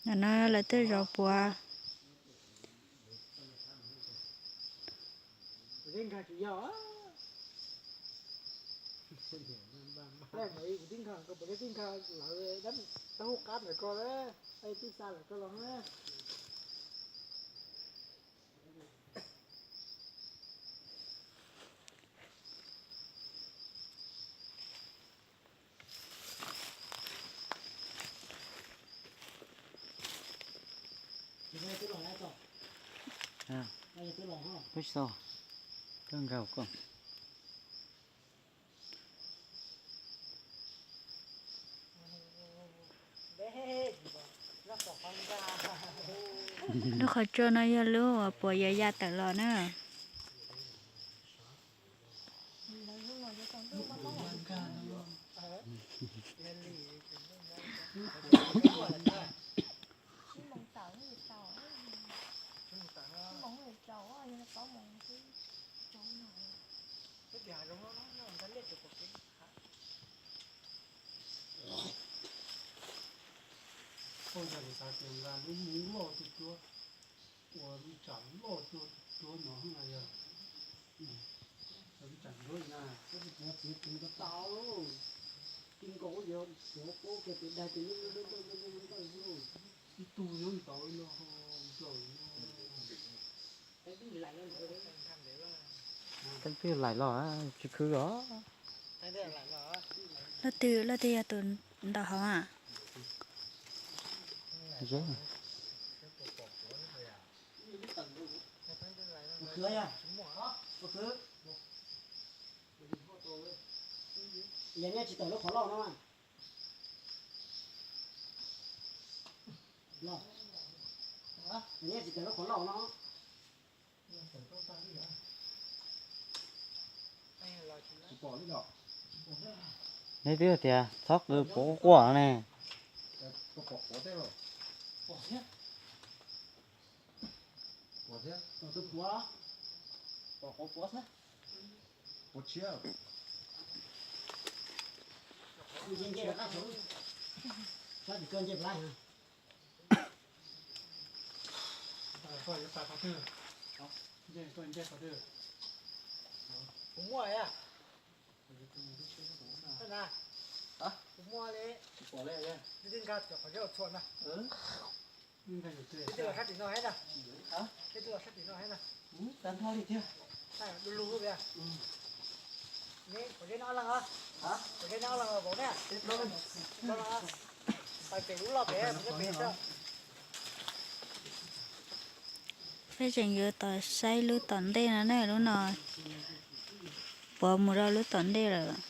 No no lawv twb zov puav. Kuv tib nkag tsis yog. Kuv tib nkag, kuv tib nkag lawv dab taub hau qab ntawm ko, twb xa lawm ko los na. Peb tsis tau, koj nkag koj. Lub qhov tsua no yog lub uas puav yog ya tawm los na. Koj yog kuv xav tias nqa lub hmoov loj tuaj cuab, ua lub tsam loj tuaj cuab no na yog. Lub tsam nruab na, tab sis kuv txiv kuv nta tau, ti nkaus yog suav qub kiag tus dag ces lub lub lub lub lub lub. Ib tug nyob ntawd no, nplaws no. Teeb twg laim los tsis khwv os. Leej twg, leej twg yog tus ntaus hauv a? Yog nej tsis tawm lub qhov loj no, yog nej tsis tawm lub qhov loj no. Nej twb tias txhob qw quav quaj ne. Kuv muaj, kuv muaj li. Twb nkag cov qhov zeb txhua na. Twb los sab tim no hab na. Twb los sab tim no hab na. Du lug thiab. Neb qhov zeb no leej os. Qhov zeb no leej vauv ne. Pais pem lub loj pem, pem xwb. Peb tseem yuav tos saib lub tom ntej no ne, lub no puav mus rau lub tom ntej lawm.